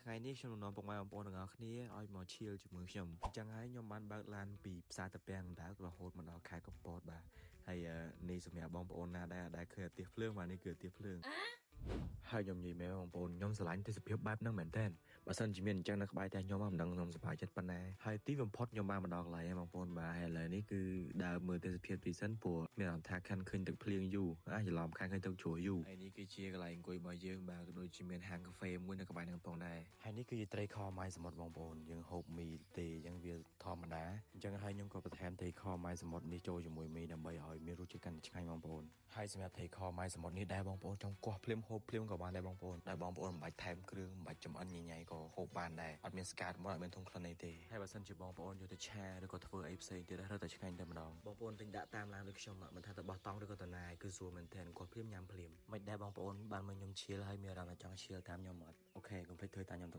ថ្ងៃនេះខ្ញុំនឹងនាំពុកម៉ែបងប្អូនទាំងអស់គ្នាឲ្យមក chill ជាមួយខ្ញុំអញ្ចឹងហើយខ្ញុំបានបើកឡានពីផ្សារតាពាំងដៅរហូតមកដល់ខេត្តកំពតបាទហើយអឺនេះសម្រាប់បងប្អូនណាដែលអត់ដែលឃើញអាទិះភ្លើងបាទនេះគឺអាទិះភ្លើងហើយខ្ញុំនិយាយមែនបងប្អូនខ្ញុំស្រឡាញ់ទេសភាពបែបហ្នឹងមែនតើបើសិនជាមានអញ្ចឹងនៅក្បែរផ្ទះខ្ញុំមិនដឹងខ្ញុំសប្បាយចិត្តប៉ុណ្ណាហើយទីបំផុតខ្ញុំបានមកដល់កន្លែងហើយបងប្អូនបាទហើយឥឡូវនេះគឺដើរមើលទេសភាពទីសិនព្រោះមានអារម្មណ៍ថាខាន់ឃើញទឹកភ្លៀងយូរអាច្រឡំខាន់ឃើញទឹកជ្រោះយូរហើយនេះគឺជាកន្លែងអង្គុយរបស់យើងបាទក៏ដូចជាមានហាងកាហ្វេមួយនៅក្បែរហ្នឹងផងដែរហើយនេះគឺជាត្រីខម៉ៃសមុទ្របងប្អូនយើងហូបមីទេអញ្ចឹងវាធម្មតាអញ្ចឹងហើយខ្ញុំក៏បន្ថែមត្រីខម៉ៃសមុទ្រនេះចូលជាមួយមីដើម្បីឲ្យមានរសជាតិកាន់តែឆ្ងាញ់បងប្អូនហើយសម្រាប់ត្រីខម៉ៃសមុទ្រនេះដែរបងប្អូនចង់គាស់ភ្លាមហូបភ្លាមក៏បានដែរបងប្អូនដែលបងប្អូនមិនបាច់ថែមគ្រឿងមិនបាច់ចំអិនញញ៉ៃក៏ហូបបានដែរអត់មានស្កាតមកអត់មានធុំក្លិនអីទេហើយបើសិនជាបងប្អូនយកទៅឆាឬក៏ធ្វើអីផ្សេងទៀតរឹតតែឆ្ងាញ់តែម្ដងបងប្អូនទិញដាក់តាមឡានដូចខ្ញុំមិនថាទៅបោះតង់ឬក៏ទៅណាគឺស្រួលមែនទែនគាស់ភ្លាមញ៉ាំភ្លាមមិនដែរបងប្អូនបានមកខ្ញុំ chill ហើយមានអារម្មណ៍ថាចង់ chill តាមខ្ញុំអត់OK កុំភ្លេចធ្វើតាមខ្ញុំ។